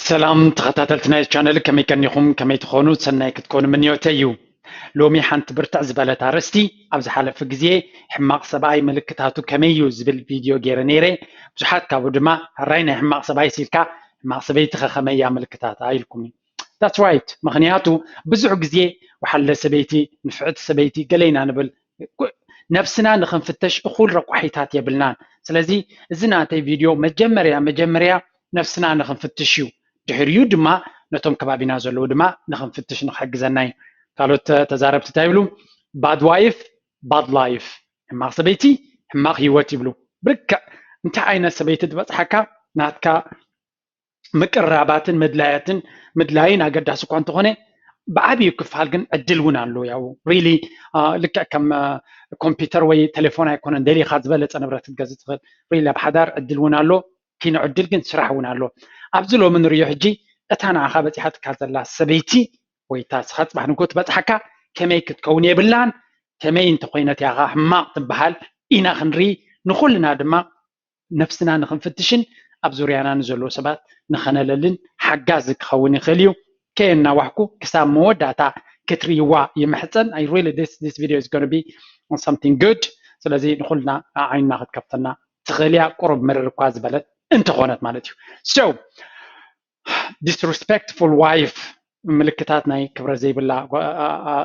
ሰላም ተኸታተልቲ ናይ ቻነል፣ ከመይ ቀኒኹም? ከመይ ትኾኑ? ሰናይ ክትኮኑ ምንዮተይ እዩ። ሎሚ ሓንቲ ብርትዕ ዝበለት ኣርእስቲ፣ ኣብ ዝሓለፈ ግዜ ሕማቕ ሰብኣይ ምልክታቱ ከመይ እዩ ዝብል ቪድዮ ገይረ ነይረ። ብዙሓት ካብኡ ድማ፣ ሕራይ ናይ ሕማቕ ሰብኣይ ሲልካ፣ ሕማቕ ሰበይቲ ከ ከመይ እያ ምልክታታ ኢልኩም። That's right። ምኽንያቱ ብዙሕ ግዜ ወሓለ ሰበይቲ፣ ንፍዕቲ ሰበይቲ ገለ ኢና ንብል። ነብስና ንኽንፍተሽ እኹል ረቋሒታት የብልናን። ስለዚ እዚ ናተይ ቪድዮ መጀመርያ መጀመርያ ነብስና ንኽንፍትሽ እዩ። ድሕሪኡ ድማ ነቶም ከባቢና ዘለዉ ድማ ንኽንፍትሽ ንኽሕግዘና እዩ። ካልኦት ተዛረብቲ እንታይ ይብሉ? Bad wife, bad life። ሕማቕ ሰበይቲ ሕማቕ ህይወት ይብሉ። ብልክዕ እንታይ ዓይነት ሰበይቲ ዝበፅሓካ ናትካ ምቅራባትን ምድላያትን ምድላይን ኣገዳሲ እኳ እንተኾነ ብዓብዩ ክፋል ግን ዕድል እውን ኣሎ። ያው ሪሊ ልክዕ ከም ኮምፒውተር ወይ ቴሌፎን ኣይኮነን ደሊኻ ዝበለፀ ንብረት ክትገዝእ ትኽእል። ሪሊ ኣብ ሓዳር ዕድል እውን ኣሎ፣ ኪኖ ዕድል ግን ስራሕ እውን ኣሎ። ኣብዚ ሎሚ ንሪኦ ሕጂ እታ ንዓኻ በፂሓትካ ዘላ ሰበይቲ ወይ እታ ስኻ ፅባሕ ንግሆ ትበፅሓካ ከመይ ክትከውን የብላን፣ ከመይ እንተኮይነት ያኻ ሕማቕ ትበሃል ኢና ክንርኢ። ንኩልና ድማ ነፍስና ንኽንፍትሽን ኣብ ዙርያና ንዘለዉ ሰባት ንኸነለልን ሓጋዚ ክኸውን ይኽእል እዩ። ከየናዋሕኩ ክሳብ መወዳእታ ክትርእይዋ ይምሕፀን። I really this this video is going to be something good። ስለዚ ንኹልና ዓይንና ክትከፍተና ትኽእል እያ፣ ቁሩብ ምርር እኳ ዝበለት እንተኾነት ማለት እዩ። So disrespectful wife፣ ምልክታት ናይ ክብረት ዘይብላ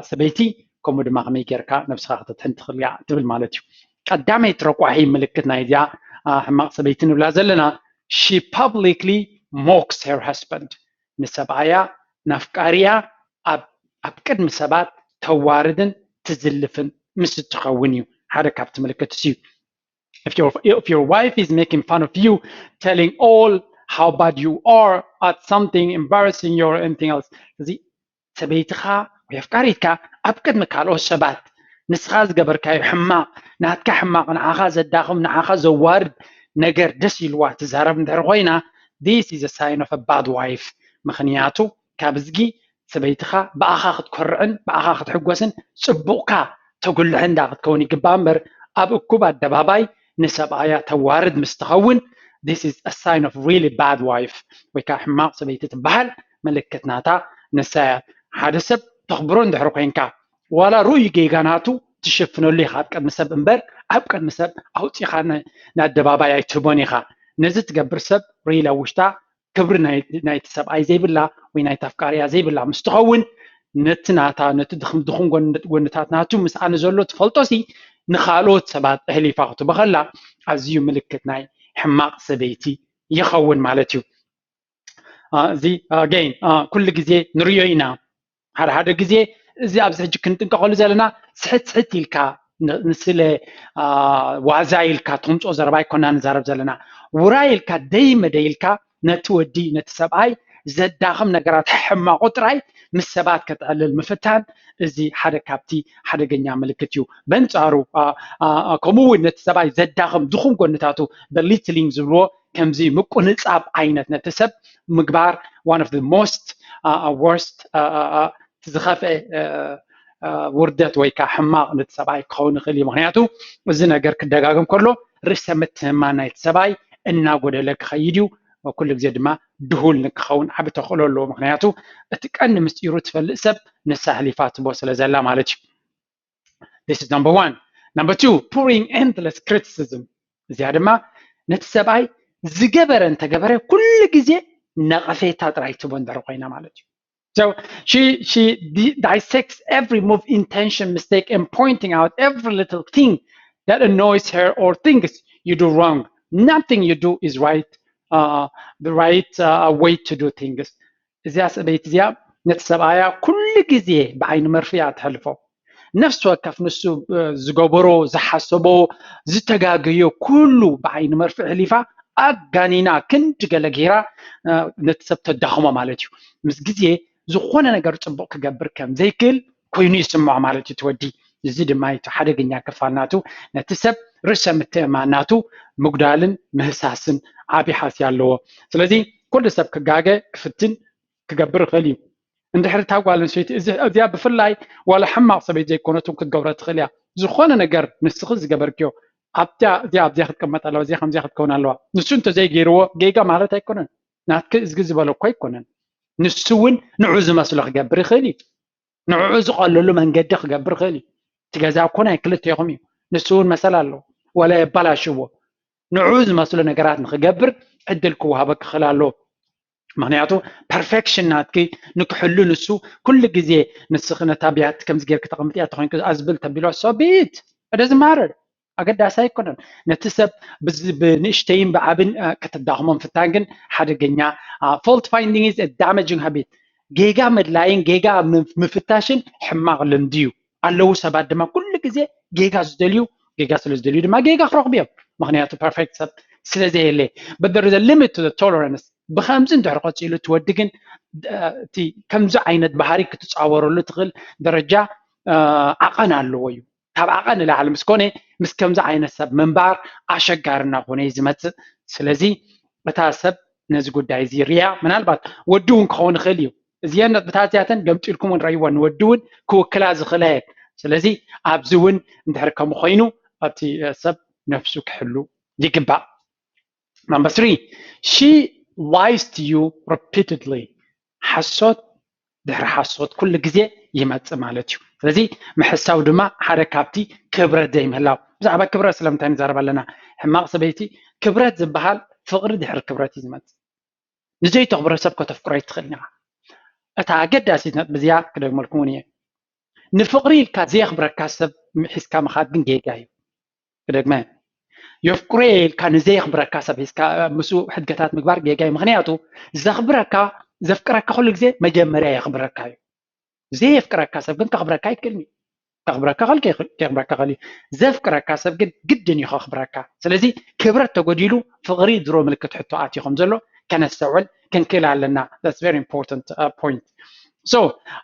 ሰበይቲ፣ ከምኡ ድማ ከመይ ጌርካ ነብስኻ ክተድሕን ትኽእል እያ ትብል ማለት እዩ። ቀዳመይቲ ረቋሒ ምልክት ናይ እዚኣ ሕማቕ ሰበይቲ ንብላ ዘለና፣ she publicly mocks her husband፣ ንሰብኣያ ናፍቃሪያ ኣብ ቅድሚ ሰባት ተዋርድን ትዝልፍን ምስ እትኸውን እዩ። ሓደ ካብቲ ምልክት እሱ እዩ። If your, if your wife is making fun of you, telling all how bad you are at something, embarrassing you or anything else፣ እዚ ሰበይትኻ ወይ ኣፍቃሪትካ ኣብ ቅድሚ ካልኦት ሰባት ንስኻ ዝገበርካዮ ሕማቕ፣ ናትካ ሕማቕ፣ ንዓኻ ዘዳኽም፣ ንዓኻ ዘዋርድ ነገር ደስ ኢልዋ ትዛረብ እንድሕር ኮይና፣ this is a sign of a bad wife። ምኽንያቱ ካብ እዝጊ ሰበይትኻ ብኣኻ ክትኮርዕን ብኣኻ ክትሕጎስን ጽቡቕካ ተጉልሕን ዳ ክትከውን ይግባእ እምበር፣ ኣብ እኩብ ኣደባባይ ንሰብኣያ ተዋርድ ምስ ትኸውን፣ this is a sign of really bad wife፣ ወይ ከዓ ሕማቕ ሰበይቲ ትበሃል ምልክት ናታ ንሳ እያ። ሓደ ሰብ ተኽብሮ እንድሕር ኮይንካ፣ ዋላ ርኡይ ጌጋ ናቱ ትሽፍነሉ ኢኻ ኣብ ቅድሚ ሰብ እምበር፣ ኣብ ቅድሚ ሰብ ኣውፂኻ ን-፣ ንኣደባባይ ኣይትህቦን ኢኻ። ነዚ ትገብር ሰብ ሪላ ውሽጣ ክብሪ ናይ-፣ ናይቲ ሰብኣይ ዘይብላ ወይ ናይቲ ኣፍቃሪያ ዘይብላ ምስ ትኸውን፣ ነቲ ናታ፣ ነቲ ድኽም-፣ ድኹም ጎን-፣ ጎንታት ናቱ ምስኣ ንዘሎ ትፈልጦሲ፣ ንኻልኦት ሰባት ኣሕሊፋ ክትህቦ ከላ፣ ኣዝዩ ምልክት ናይ ሕማቕ ሰበይቲ ይኸውን ማለት እዩ። አ፣ እዚ ኣገይን ኩሉ ግዜ ንርእዮ ኢና። ሓደ ሓደ ግዜ እዚ ኣብዚ ሕጂ ክንጥንቀቐሉ ዘለና፣ ስሕት ስሕት ኢልካ ን-፣ ንስለ፣ አ፣ ዋዛ ኢልካ ተምፅኦ ዘረባ ኣይኮና ንዛረብ ዘለና። ውራይ ኢልካ ደይ መደይ ኢልካ ነቲ ወዲ ነቲ ሰብኣይ ዘዳኽም ነገራት ሕማቑ ጥራይ ምስ ሰባት ከተዕልል ምፍታን፣ እዚ ሓደ ካብቲ ሓደገኛ ምልክት እዩ። በንጻሩ፣ አ፣ አ፣ አ፣ ከምኡ እውን ነቲ ሰብኣይ ዘዳኽም ድኹም ጎንታቱ፣ በሊትሊንግ ዝብልዎ፣ ከምዚ ምቁንጻብ ዓይነት ነቲ ሰብ ምግባር፣ one of the most፣ አ፣ አ፣ worst፣ አ፣ አ፣ አ፣ እቲ ዝኸፍአ፣ አ፣ አ፣ ውርደት ወይ ከዓ ሕማቕ ነቲ ሰብኣይ ክኸውን ይኽእል እዩ። ምኽንያቱ እዚ ነገር ክደጋገም ከሎ ርእሰ ምትእምማን ናይቲ ሰብኣይ እናጎደለ ክኸይድ እዩ። ኩሉ ግዜ ድማ ድሁል ንክኸውን ዓቢ ተኽእሎ ኣለዎ። ምኽንያቱ እቲ ቀንዲ ምስጢሩ ትፈልጥ ሰብ ንሳ ኣሕሊፋ ትቦ ስለ ዘላ ማለት እዩ። This is number one. Number two, pouring endless criticism። እዚኣ ድማ ነቲ ሰብኣይ ዝገበረ እንተገበረ ኩሉ ግዜ ነቐፌታ ጥራይ ትቦ እንድሕር ኮይና ማለት እዩ። So she, she di-, dissects every move, intention, mistake, and pointing out every little thing that annoys her or thinks you do wrong. Nothing you do is right, uh, the right, uh, way to do things. እዚኣ ሰበይቲ እዚኣ ነቲ ሰብኣያ ኩሉ ግዜ ብዓይኒ መርፍእ እያ ተሕልፎ። ነፍሲ ወከፍ ንሱ፣ እ፣ ዝገበሮ፣ ዝሓሰቦ፣ ዝተጋገዮ ኩሉ ብዓይኒ መርፍእ ሕሊፋ ኣጋኒና ክንዲ ገለ ገይራ፣ እ፣ ነቲ ሰብ ተዳኽሞ ማለት እዩ። ምስ ግዜ ዝኾነ ነገር ጽቡቕ ክገብር ከም ዘይክእል ኮይኑ ይስምዖ ማለት እዩ እቲ ወዲ። እዚ ድማ እቲ ሓደገኛ ክፋል ናቱ፣ ነቲ ሰብ ርእሰ ምትእምማን ናቱ ምጉዳልን ምህሳስን ዓቢ ሓስያ ኣለዎ። ስለዚ ኩሉ ሰብ ክጋገ ክፍትን ክገብር ይኽእል እዩ። እንድሕር እታ ጓል ኣንስተይቲ እዚ-፣ እዚኣ ብፍላይ ዋላ ሕማቕ ሰበይቲ ዘይኮነትን ክትገብሮ ትኽእል እያ። ዝኾነ ነገር ንስኺ ዝገበርክዮ ኣብታ እዚኣ ኣብዚኣ ክትቅመጥ ኣለዋ፣ እዚኣ ከምዚኣ ክትከውን ኣለዋ። ንሱ እንተዘይገይርዎ ጌጋ ማለት ኣይኮነን። ናትኪ እዝጊ ዝበለኮ ኣይኮነን። ንሱ እውን ንዑ ዝመስሎ ክገብር ይኽእል እዩ። ንዕኡ ዝቐለሉ መንገዲ ክገብር ይኽእል እዩ። እቲ ገዛ እኮ ናይ ክልቴኹም እዩ። ንሱ እውን መሰል ኣለዎ። ዋላ የባላሽዎ። ንዕኡ ዝመስሎ ነገራት ንክገብር ዕድል ክወሃበ ክኽእል ኣለዎ። ምክንያቱ ፐርፌክሽን ናትኪ ንክሕሉ ንሱ ኩሉ ግዜ ንስኺ ነታ ብያቲ ከምዚ ጌርኪ ተቐምጥያ ተኾይንኪ ኣዝብል ተቢሎ so be it it doesn't matter ኣገዳሲ ኣይኮነን። ነቲ ሰብ ብዝ- ብንእሽተይን ብዓብን እ፣ ከተዳኽሞ ምፍታን ግን ሓደገኛ fault finding is damaging habit። ጌጋ ምድላይን ጌጋ ምፍ- ምፍታሽን ሕማቕ ልምዲ እዩ። ኣለዉ ሰባት ድማ ኩሉ ግዜ ጌጋ ዝደልዩ ጌጋ ስለ ዝደልዩ ድማ ጌጋ ክረኽቡ እዮም። ምክንያቱ ፐርፌክት ሰብ ስለ ዘየለ but there is a limit to the tolerance። ብከምዚ እንድሕር ቀፂሉ እቲ ወዲ ግን እ፣ እቲ ከምዚ ዓይነት ባህሪ ክትፃወረሉ ትኽእል ደረጃ እ፣ ዓቐን ኣለዎ እዩ። ካብ ዓቐን ንላዕሊ ምስ ኮነ ምስ ከምዚ ዓይነት ሰብ ምንባር ኣሸጋሪ እናኾነ እዩ ዝመፅእ። ስለዚ እታ ሰብ ነዚ ጉዳይ እዚ ሪያ ምናልባት ወዲ እውን ክኸውን ይኽእል እዩ። እዚአን ነጥብታት እዚኣተን ገምጢልኩም እውን ረእይዎ ንወዲ እውን ክውክላ ዝኽእላ እየን። ስለዚ ኣብዚ እውን እንድሕር ከምኡ ኮይኑ ኣብቲ እ፣ ሰብ ነፍሱ ክሕሉ ይግባእ። Number three, she lies to you repeatedly. ሓሶት ድሕሪ ሓሶት ኩሉ ግዜ ይመፅእ ማለት እዩ። ስለዚ ምሕሳው ድማ ሓደ ካብቲ ክብረት ዘይምህላው። ብዛዕባ ክብረት ስለምንታይ ንዛረብ ኣለና? ሕማቕ ሰበይቲ ክብረት ዝበሃል ፍቕሪ ድሕሪ ክብረት እዩ ዝመፅእ። ንዘይተኽብሮ ሰብ ከተፍቅሮ ኣይትኽእልን ኢኻ። እታ ኣገዳሲት ነጥቢ እዚኣ ክደግመልኩም እውን እየ። ንፍቕሪ ኢልካ ዘየኽብረካ ሰብ ሒዝካ ምኻድ ግን ጌጋ እዩ። ክደግመ የፍቅሮ ኢልካ ንዘየኽብረካ ሰብ ሒዝካ ምስኡ ሕድገታት ምግባር ጌጋ እዩ። ምክንያቱ ዘኽብረካ ዘፍቅረካ ኩሉ ግዜ መጀመርያ የኽብረካ እዩ። ዘየፍቅረካ ሰብ ግን ከኽብረካ ኣይክእልን እዩ። ከኽብረካ ከል ከየኽብረካ ከል እዩ። ዘፍቅረካ ሰብ ግን ግድን እዩ ከኽብረካ። ስለዚ ክብረት ተጎዲሉ ፍቕሪ ድሮ ምልክት ሕቶ ኣትዩ ከም ዘሎ ከነስተውዕል ክንክእል ኣለና። That's very important uh, point. So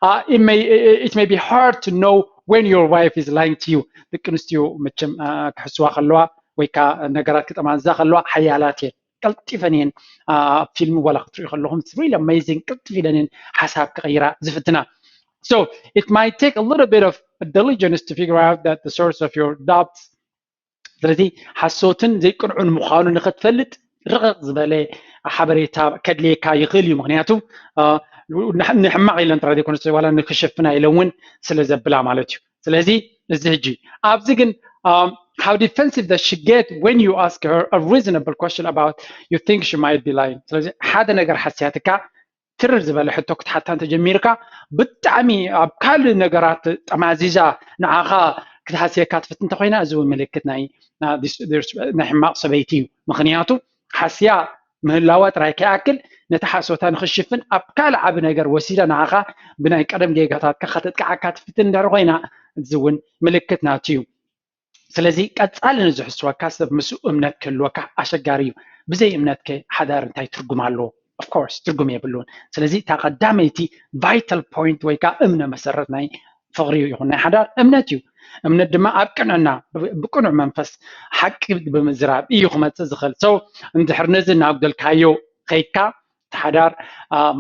uh, it may it may be hard to know when your wife is lying to you. ደቂ ኣንስትዮ መቸም uh, ክሕስዋ ከለዋ ወይ ከዓ ነገራት ክጠማዝዛ ከለዋ ሓያላት እየን። ቀልጢፈን እየን ኣብ ፊልም ዋላ ክትሪኡ ከለኹም it's really amazing። ቅልጥፍ ኢለን እየን ሓሳብ ክቐይራ ዝፍትና። So it might take a little bit of diligence to figure out that the source of your doubts ስለዚ ሓሶትን ዘይቅንዑን ምዃኑ ንክትፈልጥ ርቕቕ ዝበለ ሓበሬታ ከድልየካ ይኽእል እዩ። ምክንያቱ ንሕማቕ ኢለን ጥራይ ዘይኮነስ ዋላ ንክሽፍና ኢለን እውን ስለ ዘብላ ማለት እዩ። ስለዚ እዚ ሕጂ ኣብዚ ግን how defensive does she get when you ask her a reasonable question about you think she might be lying? ስለዚ ሓደ ነገር ሓስያትካ ትርር ዝበለ ሕቶ ክትሓታ እንተጀሚርካ ብጣዕሚ ኣብ ካልእ ነገራት ጠማዚዛ ንዓኻ ክትሃስየካ ትፍትን እንተኮይና እዚ እውን ምልክት ናይ ናይ ሕማቕ ሰበይቲ እዩ። ምክንያቱ ሓስያ ምህላዋ ጥራይ ከይኣክል ነቲ ሓሶታ ንክሽፍን ኣብ ካልእ ዓቢ ነገር ወሲዳ ንዓኻ ብናይ ቀደም ጌጋታትካ ከተጥቅዓካ ትፍትን እንድሕር ኮይና እዚ እውን ምልክት ናቱ እዩ። ስለዚ ቀጻሊ ንዝሕስወካ ሰብ ምስኡ እምነት ክህልወካ ኣሸጋሪ እዩ። ብዘይ እምነትከ ሓዳር እንታይ ትርጉም ኣለዎ? Of course ትርጉም የብሉን። ስለዚ እታ ቀዳመይቲ vital point ወይ ከዓ እምነ መሰረት ናይ ፍቕሪ ይኹን ናይ ሓዳር እምነት እዩ። እምነት ድማ ኣብ ቅንዕና ብቅኑዕ መንፈስ ሓቂ ብምዝራብ እዩ ክመፅእ ዝኽእል። So እንድሕር ነዚ እናጉደልካዮ ከይድካ እቲ ሓዳር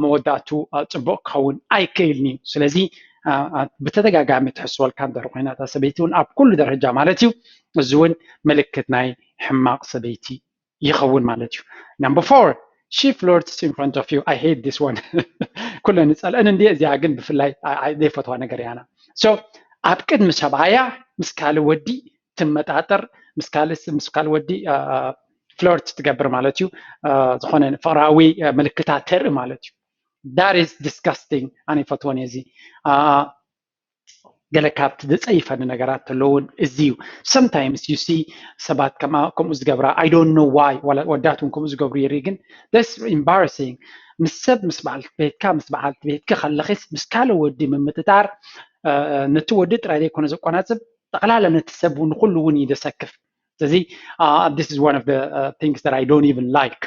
መወዳእቱ ፅቡቕ ክኸውን ኣይክእልን እዩ። ስለዚ ብተደጋጋሚ ትሕስወልካ እንድሕር ኮይና እታ ሰበይቲ እውን ኣብ ኩሉ ደረጃ ማለት እዩ እዚ እውን ምልክት ናይ ሕማቕ ሰበይቲ ይኸውን ማለት እዩ። Number four, she flirts in front of you. I hate this one. ኩለን ይፀልአን እንዲ እዚኣ ግን ብፍላይ ዘይፈትዋ ነገር ያና so ኣብ ቅድሚ ሰብኣያ ምስ ካልእ ወዲ ትመጣጠር ምስ ካልእ ምስ ካልእ ወዲ ፍለርት ትገብር ማለት እዩ። ዝኾነ ፍቕራዊ ምልክታት ተርኢ ማለት እዩ። That is disgusting። ኣነ ይፈትወን እዚ ገለ ካብቲ ዝፀይፈኒ ነገራት ተለውን እዚ እዩ። Sometimes you see ሰባት ከምኡ ዝገብራ I don't know why ወዳት እውን ከምኡ ዝገብሩ ይርኢ ግን that's embarrassing። ምስ ሰብ ምስ በዓልቲ ቤትካ ምስ በዓልቲ ቤትኪ ከለኺስ ምስ ካልእ ወዲ ምምጥጣር ነቲ ወዲ ጥራይ ዘይኮነ ዘቆናፅብ ጠቕላላ ነቲ ሰብ ንኩሉ እውን እዩ ዘሰክፍ። ስለዚ this is one of the things that I don't even like.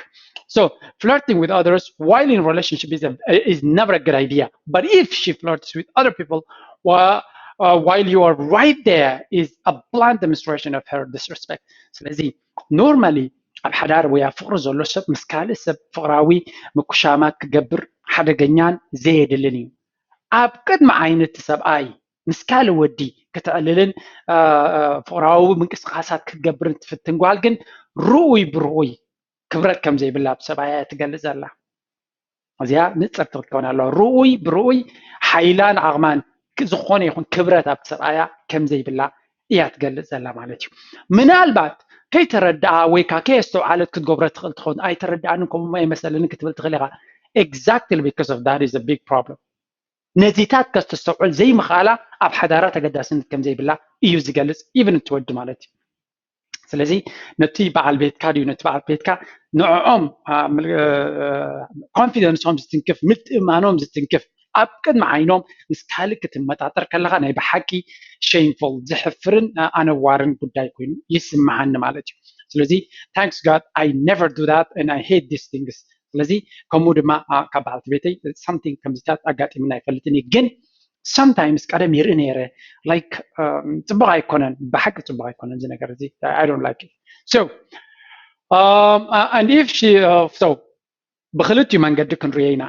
So flirting with others while in relationship is, a, is never a good idea, but if she flirts with other people while, uh, while you are right there is a blunt demonstration of her disrespect. ስለዚ normally ኣብ ሓዳር ወይ ኣብ ፍቕሪ ዘሎ ሰብ ምስ ካልእ ሰብ ፍቕራዊ ምኩሻማት ክገብር ሓደገኛን ዘየድልን እዩ። ኣብ ቅድሚ ዓይኒ እቲ ሰብኣይ ምስ ካልእ ወዲ ክትዕልልን ፍቕራዊ ምንቅስቃሳት ክትገብርን ትፍትን ጓል ግን ርኡይ ብርኡይ ክብረት ከም ዘይብላ ብሰብኣያ እያ ትገልጽ ዘላ። እዚኣ ንፅርቲ ክትከውን ኣለዋ። ርኡይ ብርኡይ ሓይላን ዓቕማን ዝኾነ ይኹን ክብረት ኣብ ሰብኣያ ከም ዘይብላ እያ ትገልፅ ዘላ ማለት እዩ። ምናልባት ከይተረድኣ ወይ ከዓ ከየስተውዓለት ክትገብሮ ትኽእል ትኸውን። ኣይተረድኣንን፣ ከምኡ ኣይመሰለንን ክትብል ትኽእል ኢኻ። Exactly because of that is a big problem። ነዚታት ከስተስተውዕል ዘይምኽኣላ ኣብ ሓዳራ ተገዳስነት ከም ዘይብላ እዩ ዝገልፅ፣ even እቲ ወዲ ማለት እዩ። ስለዚ ነቲ በዓል ቤትካ ድዩ ነቲ በዓል ቤትካ ንዕኦም ኮንፊደንሶም ዝትንክፍ፣ ምትእማኖም ዝትንክፍ፣ ኣብ ቅድሚ ዓይኖም ምስ ካልእ ክትመጣጠር ከለኻ ናይ ብሓቂ ሸይምፉል፣ ዘሕፍርን ኣነዋርን ጉዳይ ኮይኑ ይስምዓኒ ማለት እዩ። ስለዚ thanks God I never do that and I hate these things። ስለዚ ከምኡ ድማ ካብ በዓልቲ ቤተይ something ከምዚታት ኣጋጢምና ኣይፈልጥን እዩ። ግን sometimes ቀደም ይርኢ ነይረ፣ like ጽቡቕ ኣይኮነን፣ ብሓቂ ጽቡቕ ኣይኮነን እዚ ነገር እዚ። I don't like it። So and if she so ብክልቲኡ መንገዲ ክንሪኦ ኢና።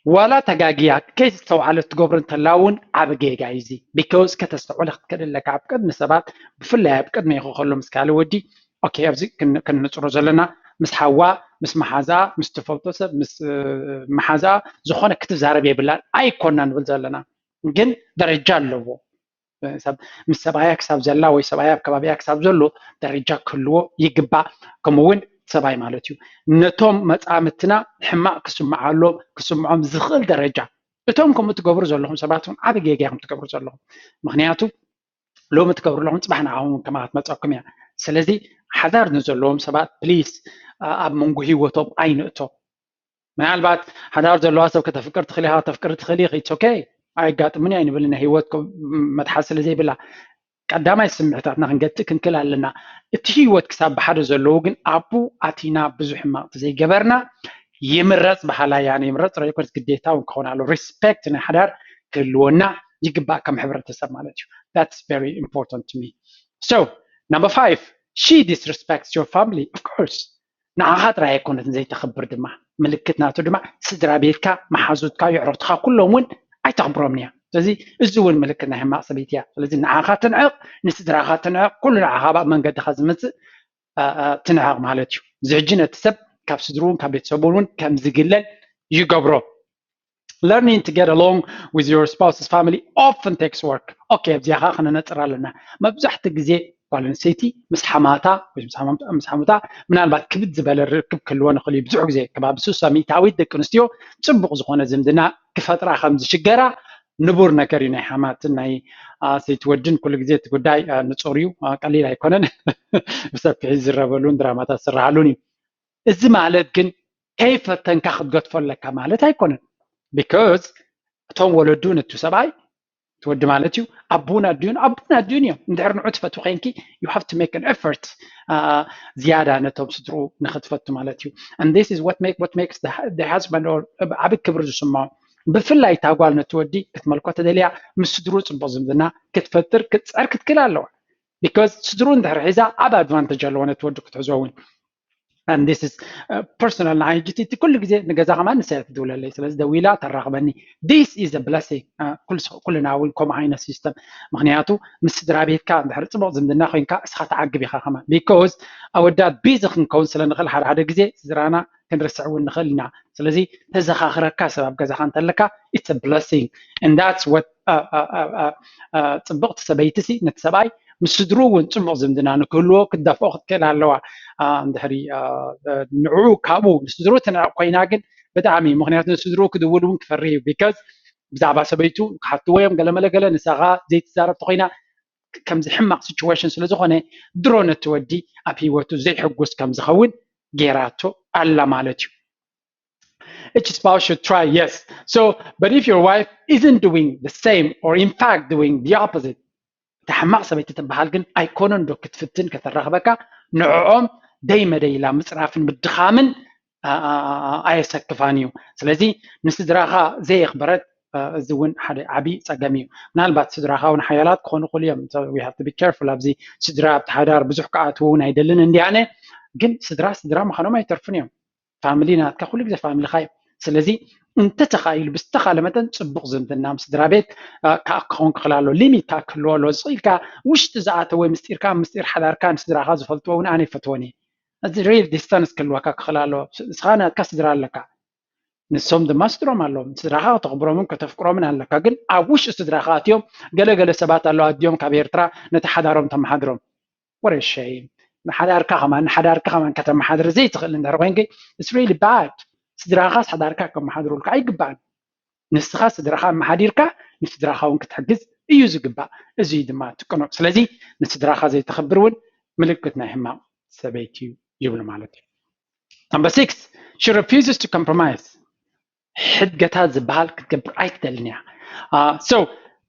ዋላ ተጋግያ ከይተስተውዓለት ትገብሮ እንተላ እውን ዓቢ ጌጋ እዩ እዚ። Because ከተስተውዕሎ ክትክእል ኣለካ ኣብ ቅድሚ ሰባት፣ ብፍላይ ኣብ ቅድሚ ኢኹ ከሎ ምስ ካልእ ወዲ። ኦኬ፣ ኣብዚ ክንጽሮ ዘለና ምስ ሓዋ፣ ምስ መሓዛ፣ ምስ ትፈልጦ ሰብ፣ ምስ መሓዛ ዝኾነ ክትዛረብ የብላን ኣይኮና ንብል ዘለና፣ ግን ደረጃ ኣለዎ። ምስ ሰብኣያ ክሳብ ዘላ ወይ ሰብኣያ ኣብ ከባቢያ ክሳብ ዘሎ ደረጃ ክህልዎ ይግባእ። ከምኡ እውን ሰብኣይ ማለት እዩ፣ ነቶም መፃምትና ሕማቕ ክስምዓሎም ክስምዖም ዝኽእል ደረጃ፣ እቶም ከምኡ ትገብሩ ዘለኹም ሰባት እውን ዓቢ ጌጋ ኢኹም ትገብሩ ዘለኹም። ምክንያቱ ሎሚ ትገብሩ ኣለኹም፣ ፅባሕ ንዓኹም እውን ከማኣ ክትመፀኩም እያ። ስለዚ ሓዳር ንዘለዎም ሰባት ፕሊስ ኣብ መንጎ ህይወቶም ኣይንእቶ። ምናልባት ሓዳር ዘለዋ ሰብ ከተፍቅር ትኽእል ኢኻ፣ ከተፍቅር ትኽእል ኢኺ፣ it's okay፣ ኣየጋጥምን እዩ ኣይንብል። ናይ ህይወት መትሓዚ ስለ ዘይብላ ቀዳማይ ስምዕታትና ክንገትእ ክንክእል ኣለና። እቲ ህይወት ክሳብ ብሓደ ዘለዉ ግን ኣብኡ ኣቲና ብዙሕ ሕማቕ ዘይገበርና፣ ይምረፅ በሃላይ ኣነ፣ ይምረፅ ጥራይ ኣይኮነስ ግዴታ እውን ክኸውን ኣሎ። ሪስፔክት ናይ ሓዳር ክህልወና ይግባእ ከም ሕብረተሰብ ማለት እዩ። That's very important to me። So number five, she disrespects your family, of course። ንዓኻ ጥራይ ኣይኮነትን ዘይተኽብር ድማ፣ ምልክት ናቱ ድማ ስድራ ቤትካ፣ መሓዙትካ፣ የዕሩኽትኻ ኩሎም እውን ኣይተኽብሮምን እያ። ስለዚ እዚ እውን ምልክት ናይ ሕማቕ ሰበይቲ እያ። ስለዚ ንዓኻ ትንዕቕ፣ ንስድራኻ ትንዕቕ፣ ኩሉ ንዓኻ ኣብ መንገድኻ ዝመፅእ ትንዕቕ ማለት እዩ። እዚ ሕጂ ነቲ ሰብ ካብ ስድርኡን ካብ ቤተሰቡን እውን ከም ዝግለል ይገብሮ። Learning to get along with your spouse's family often takes work። ኦኬ፣ ኣብዚኣ ከዓ ክነነፅር ኣለና። መብዛሕትኡ ግዜ ጓል ኣንስተይቲ ምስ ሓማታ ወይ ምስ ሓሙታ ምናልባት ክብድ ዝበለ ርክብ ክህልወን ይኽእል እዩ። ብዙሕ ግዜ ከባቢ ሱሳ ሚእታዊት ደቂ ኣንስትዮ ፅቡቕ ዝኾነ ዝምድና ክፈጥራ ከም ዝሽገራ ንቡር ነገር እዩ። ናይ ሓማትን ናይ ሰይቲ ወድን ኩሉ ግዜ እቲ ጉዳይ ንፁር እዩ፣ ቀሊል ኣይኮነን። ብሰፊሑ ዝዝረበሉን ድራማታት ዝስራሃሉን እዩ። እዚ ማለት ግን ከይፈተንካ ክትገድፎ ኣለካ ማለት ኣይኮነን። Because እቶም ወለዱ ነቱ ሰብኣይ ትወዲ ማለት እዩ ኣቦን ኣዲኡን ኣቦን ኣዲኡን እዮም። እንድሕር ንዑ ትፈትዊ ኮይንኪ you have to make an effort ዝያዳ ነቶም ስድርኡ ንክትፈቱ ማለት እዩ። And this is what make what makes the husband ዓቢ ክብሪ ዝስምዖ። ብፍላይ እታ ጓል ነቲ ወዲ ክትመልኮ ተደልያ ምስ ስድርኡ ፅቡቕ ዝምድና ክትፈጥር ክትፅዕር ክትክእል ኣለዋ። Because ስድርኡ እንድሕር ሒዛ ዓቢ ኣድቫንተጅ ኣለዎ ነቲ ወዲ ክትሕዞ እውን። And this is personal ንዓይ ሕጂ እቲ ኩሉ ግዜ ንገዛ ከማን ንሰያ ትድውለለይ። ስለዚ ደዊላ ተራኽበኒ። This is a blessing። ኩልና እውን ከምኡ ዓይነት ሲስተም። ምክንያቱ ምስ ስድራ ቤትካ እንድሕር ፅቡቕ ዝምድና ኮይንካ እስኻ ትዓግብ ኢኻ ከማን። Because ኣወዳት ቢዚ ክንከውን ስለ ንኽእል ሓደ ሓደ ግዜ ስድራና ክንርስዕ እውን ንኽእል ኢና። ስለዚ ተዘኻኽረካ ሰብ ኣብ ገዛኻ እንተለካ it's a blessing። And that's what ፅብቕቲ ሰበይቲ ሲ ነቲ ሰብኣይ ምስ ስድሩ እውን ፅቡቕ ዝምድና ንክህልዎ ክትደፍኦ ክትክእል ኣለዋ። እንድሕሪ ንዕኡ ካብኡ ንስድሩ ትንዕቕ ኮይና ግን ብጣዕሚ፣ ምክንያቱ ንስድሩ ክድውል እውን ክፈርህ እዩ። Because ብዛዕባ ሰበይቱ ክሓትዎ እዮም ገለመለ ገለ፣ ንሳኻ ዘይትዛረብ ተኮይና ከምዚ ሕማቕ ሲቹዌሽን ስለ ዝኾነ ድሮ ነቲ ወዲ ኣብ ህይወቱ ዘይሕጉስ ከም ዝኸውን ጌራቶ ኣላ ማለት እዩ። Each spouse should try, yes. So, but if your wife isn't doing the same or in fact doing the opposite፣ እታ ሕማቕ ሰበይቲ ትበሃል ግን ኣይኮነን ዶ ክትፍትን ከተራኽበካ? ንዕኦም ደይ መደይ ኢላ ምፅራፍን ምድኻምን ኣየሰክፋን እዩ። ስለዚ ንስድራኻ ዘየኽበረት እዚ እውን ሓደ ዓብዪ ፀገም እዩ። ምናልባት ስድራኻ እውን ሓያላት ክኾኑ ይኽእሉ እዮም። We have to be careful። ኣብዚ ስድራ ኣብቲ ሓዳር ብዙሕ ክኣትዉ እውን ኣይደልን እንዲኣነ፣ ግን ስድራ ስድራ ምዃኖም ኣይተርፉን እዮም። ፋሚሊ ናትካ ኩሉ ግዜ ፋሚሊኻ እዩ። ስለዚ እንተተኻኢሉ ብዝተኻለ መጠን ፅቡቕ ዝምድና ምስ ስድራ ቤት ክኸውን ክኽእል ኣለዎ። ሊሚት ከዓ ክህልዎ ኣለዎ። ስቕ ኢልካ ውሽጢ ዝኣተወ ምስጢርካ ምስጢር ሓዳርካ ንስድራኻ ዝፈልጥዎ እውን ኣነ ይፈትዎን እየ። እዚ ሪል ዲስታንስ ክህልወካ ክኽእል ኣለዎ። ንስኻ ናትካ ስድራ ኣለካ። ንሶም ድማ ስድሮም ኣለዎም። ስድራኻ ከተኽብሮምን ከተፍቅሮምን ኣለካ። ግን ኣብ ውሽጢ ስድራኻ ኣትዮም ገለገለ ሰባት ኣለዉ ኣድዮም ካብ ኤርትራ ነቲ ሓዳሮም ተመሓድሮም። ወረ ሸይም ንሓዳርካ ከማን ንሓዳርካ ከማን ከተመሓድር ዘይትኽእል እንድሕር ኮይንኪ it's really bad። ስድራኻስ ሓዳርካ ከመሓድሩልካ ኣይግባእን። ንስኻ ስድራኻ ኣመሓዲርካ ንስድራኻ እውን ክትሕግዝ እዩ ዝግባእ። እዚ እዩ ድማ ትቅኖ። ስለዚ ንስድራኻ ዘይተኽብር እውን ምልክት ናይ ሕማቕ ሰበይቲ እዩ ይብሉ ማለት እዩ። Number six, she refuses to compromise. ሕድገታት ዝበሃል ክትገብር ኣይትደልን እያ። So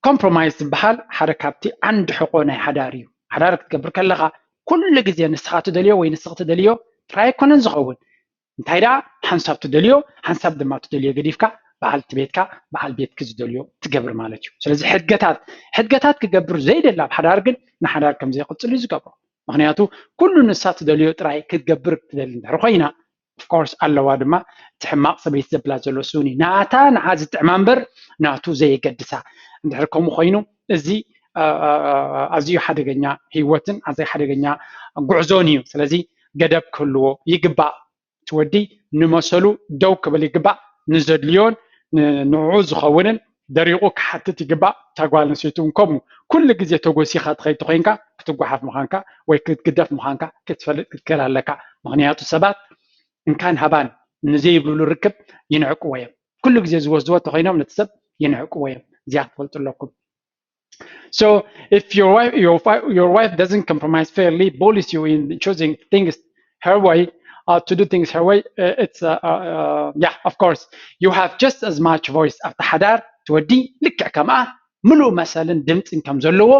compromise ዝበሃል ሓደ ካብቲ ዓንዲ ሕቆ ናይ ሓዳር እዩ። ሓዳር ክትገብር ከለኻ ኩሉ ግዜ ንስኻ ትደልዮ ወይ ንስኺ ትደልዮ ጥራይ ኣይኮነን ዝኸውን። እንታይ ደኣ ሓንሳብ ትደልዮ ሓንሳብ ድማ ትደልዮ ገዲፍካ በዓልቲ ቤትካ በዓል ቤትኪ ዝደልዮ ትገብር ማለት እዩ። ስለዚ ሕድገታት ሕድገታት ክገብር ዘይደሊ ኣብ ሓዳር ግን ንሓዳር ከም ዘይቕጽል እዩ ዝገብሮ። ምክንያቱ ኩሉ ንሳ ትደልዮ ጥራይ ክትገብር ትደሊ እንድሕር ኮይና of course ኣለዋ ድማ እቲ ሕማቕ ሰበይቲ ዘብላ ዘሎ ስኒ ናታ ንዓ ዝጥዕማ እምበር ናቱ ዘየገድሳ እንድሕር ከምኡ ኮይኑ እዚ ኣዝዩ ሓደገኛ ህይወትን ኣዝዩ ሓደገኛ ጉዕዞን እዩ። ስለዚ ገደብ ክህልዎ ይግባእ። እቲ ወዲ ንመሰሉ ደው ክብል ይግባእ። ንዘድልዮን ንዕኡ ዝኸውንን ደሪቑ ክሓትት ይግባእ። እታ ጓል ኣንስተይቲ እውን ከምኡ ኩሉ ግዜ ተጎሲኻ ትኸይድ ተኮይንካ ክትጓሓፍ ምዃንካ ወይ ክትግደፍ ምዃንካ ክትፈልጥ ክትክእል ኣለካ። ምኽንያቱ ሰባት እንካን ሃባን ንዘይብሉ ርክብ ይንዕቅዎ እዮም። ኩሉ ግዜ ዝወስድዎ ተኮይኖም ነቲ ሰብ ይንዕቅዎ እዮም። እዚኣ ክትፈልጡ ኣለኩም። So if your wife, your, your wife doesn't compromise fairly, bullies you in choosing things her way, uh, to do things her way, uh, it's, uh, uh, uh, yeah, of course, you have just as much voice ኣብቲ ሓዳር ትወዲ ልክዕ ከምኣ ምሉእ መሰልን ድምፅን ከም ዘለዎ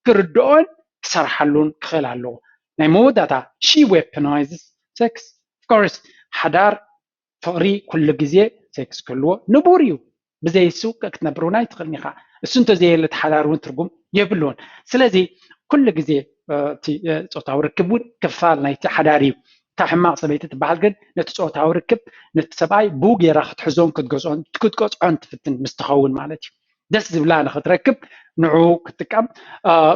ክርድኦን ክሰርሓሉን ክኽእል ኣለዎ። ናይ መወዳእታ she weaponizes sex. Of course ሓዳር ፍቕሪ ኩሉ ግዜ ሴክስ ክህልዎ ንቡር እዩ። ብዘይ እሱ ክትነብር እውን ኣይትኽእልን ኢኻ። እሱ እንተዘየለ እቲ ሓዳር እውን ትርጉም የብልዎን። ስለዚ ኩሉ ግዜ እቲ ፆታዊ ርክብ እውን ክፋል ናይቲ ሓዳር እዩ። እታ ሕማቕ ሰበይቲ ትበሃል ግን ነቲ ፆታዊ ርክብ ነቲ ሰብኣይ ብኡ ጌራ ክትሕዞን ክትገዝኦን ክትቆፅዖን ትፍትን ምስ ትኸውን ማለት እዩ። ደስ ዝብላ ንክትረክብ ንዕኡ ክትጥቀም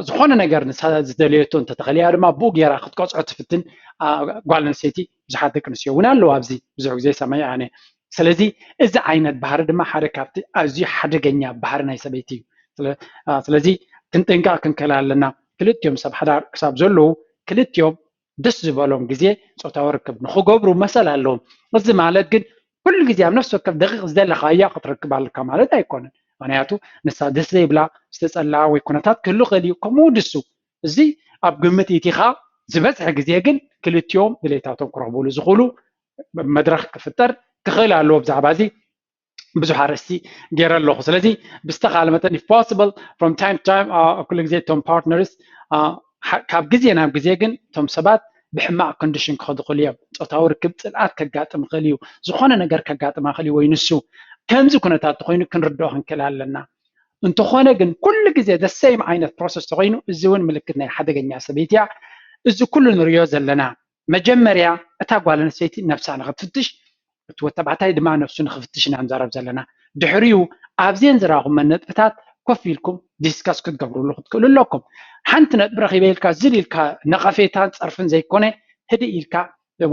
ዝኾነ ነገር ንሳ ዝደለየቶ እንተተኸልያ ድማ ብኡ ጌራ ክትቆፅዖ ትፍትን ጓል ኣንስተይቲ ብዙሓት ደቂ ኣንስትዮ እውን ኣለዋ ኣብዚ ብዙሕ ግዜ ሰማይ ኣነ ስለዚ እዚ ዓይነት ባህሪ ድማ ሓደ ካብቲ ኣዝዩ ሓደገኛ ባህሪ ናይ ሰበይቲ እዩ ስለዚ ክንጥንቀቕ ክንክእል ኣለና ክልቲኦም ሰብ ሓዳር ክሳብ ዘለዉ ክልቲኦም ደስ ዝበሎም ግዜ ፆታዊ ርክብ ንክገብሩ መሰል ኣለዎም እዚ ማለት ግን ኩሉ ግዜ ኣብ ነፍሲ ወከፍ ደቂቕ ዝደለኻያ ክትረክብ ኣለካ ማለት ኣይኮነን ምክንያቱ ንሳ ደስ ዘይብላ ዝተፀላ ወይ ኩነታት ክህሉ ክእል እዩ ከምኡ ድሱ እዚ ኣብ ግምት ኢቲኻ ዝበዝሐ ግዜ ግን ክልቲኦም ድሌታቶም ክረኽብሉ ዝኽእሉ መድረኽ ክፍጠር ክኽእል ኣለዎ ብዛዕባ እዚ ብዙሕ ኣርእስቲ ገይረ ኣለኹ ስለዚ ብዝተኻለ መጠን if possible from time to time ኩሉ ግዜ እቶም partners ካብ ግዜ ናብ ግዜ ግን እቶም ሰባት ብሕማቕ condition ክኸዱ ክእል እዮም ፆታዊ ርክብ ፅልኣት ከጋጥም ክእል እዩ ዝኾነ ነገር ከጋጥማ ክእል ወይ ንሱ ከምዚ ኩነታት ተኮይኑ ክንርድኦ ክንክእል ኣለና እንተኾነ ግን ኩሉ ግዜ the same ዓይነት process ተኮይኑ እዚ እውን ምልክት ናይ ሓደገኛ ሰበይቲ እያ እዚ ኩሉ ንሪኦ ዘለና መጀመርያ እታ ጓል ኣንስተይቲ ነብሳ ንክትፍትሽ እቲ ወተባዕታይ ድማ ነብሱ ንክፍትሽ ኢና ንዛረብ ዘለና ድሕሪኡ ኣብዜን ዝረኹም መነጥብታት ኮፍ ኢልኩም discuss ክትገብርሉ ክትክእሉ ኣለኩም ሓንቲ ነጥቢ ረኺበ ኢልካ ዝል ኢልካ ነቐፌታን ፀርፍን ዘይኮነ ህድእ ኢልካ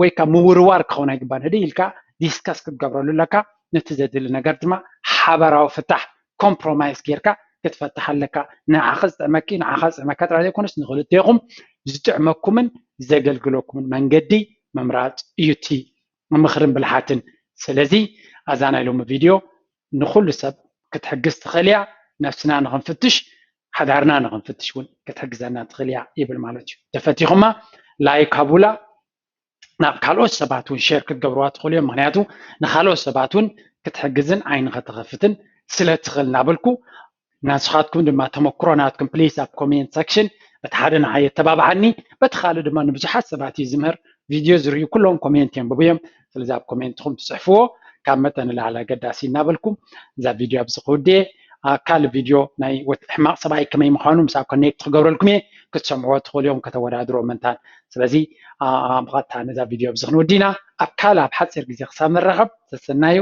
ወይ ካብ ምውርዋር ክኸውን ኣይግባን ህድእ ኢልካ discuss ክትገብረሉ ኣለካ ነቲ ዘድሊ ነገር ድማ ሓበራዊ ፍታሕ compromise ጌርካ ክትፈትሕ ኣለካ ንዓኻ ዝጥዕመኪ ንዓኻ ዝጥዕመካ ጥራይ ዘይኮነስ ንክልቴኹም ዝጥዕመኩምን ዘገልግለኩምን መንገዲ ምምራፅ እዩ እቲ ምኽርን ብልሓትን ስለዚ ኣዛ ናይ ሎሚ ቪድዮ ንኩሉ ሰብ ክትሕግዝ ትኽእል እያ ነብስና ንክንፍትሽ ሓዳርና ንክንፍትሽ እውን ክትሕግዘና ትኽእል እያ ይብል ማለት እዩ ተፈቲኹማ like ሃቡላ ናብ ካልኦት ሰባት እውን share ክትገብርዋ ትኽእሉ እዮም ምክንያቱ ንካልኦት ሰባት እውን ክትሕግዝን ዓይኒ ከተኸፍትን ስለ ትኽእል እናበልኩ ናስኻትኩም ድማ ተመክሮ ናትኩም please ኣብ comment section በቲ ሓደ ንዓይ የተባብዓኒ በቲ ካልእ ድማ ንብዙሓት ሰባት እዩ ዝምህር ቪድዮ ዝርእዩ ኩሎም comment የንብቡ እዮም ስለዚ ኣብ comment ኹም ትፅሕፍዎ ካብ መጠን ላዕሊ ኣገዳሲ እናበልኩም እዛ ቪድዮ ኣብዚ ክውድየ ካልእ ቪድዮ ናይ ሕማቕ ሰብኣይ ከመይ ምዃኑ ምሳብ connect ክገብረልኩም እየ ክትሰምዕዎ ትኽእሉ እዮም ከተወዳድሮ ምንታን ስለዚ ብቐጥታ ነዛ ቪድዮ ኣብዚ ክንውዲ ኢና ኣብ ካልእ ኣብ ሓፂር ግዜ ክሳብ ንራኸብ ሰሰናዩ